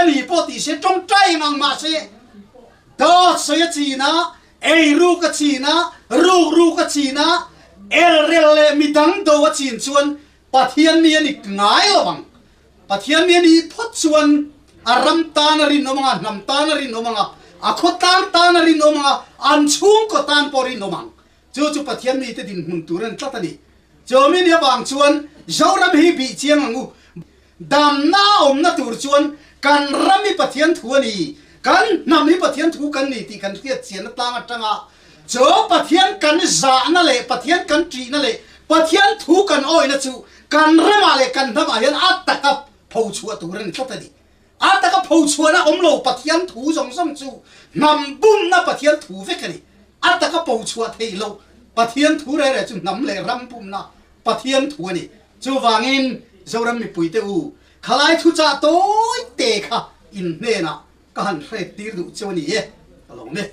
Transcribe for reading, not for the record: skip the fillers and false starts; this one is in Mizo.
ka ni pawh ti se tawngtai eng ang mah se dawt sawi a chin a, ei ruk a chin a, ruk ruk a chin a, elrel leh midang do a chin chuan Pathian mi a ni ngai lo ang. Pathian mi a nih phawt chuan a ram tan a rinawm ang a, hnam tan a rinawm ang a, a khawtlang tan a rinawm ang a, an chhungkaw tan pawh a rinawm ang. Chu chu Pathian mite dinhmun tur a ni tlat a ni. Chumi ni avang chuan Zoram hi bih chiang ang u. Damna a awmna tur chuan kan ram hi Pathian thu a ni, kan hnam hi Pathian thu kan ni tih kan hriat chianna tlang atanga chu Pathian kan zahna leh Pathian kan ṭihna leh Pathian thu kan awihna chu kan ramah leh kan hnamah hian a taka phochhuah tur a ni tlat a ni. A taka phochhuahna awm lo Pathian thu zawng zawng chu hnam bumna Pathian thu vek a ni. A taka phochhuah theih loh Pathian thu reh reh chu hnam leh ram bumna Pathian thu a ni. Chuvangin Zoram mipuite u, khalai thuchah tawi te kha in hnenah ka han hret tir duh cheu a ni e, ka lo ni.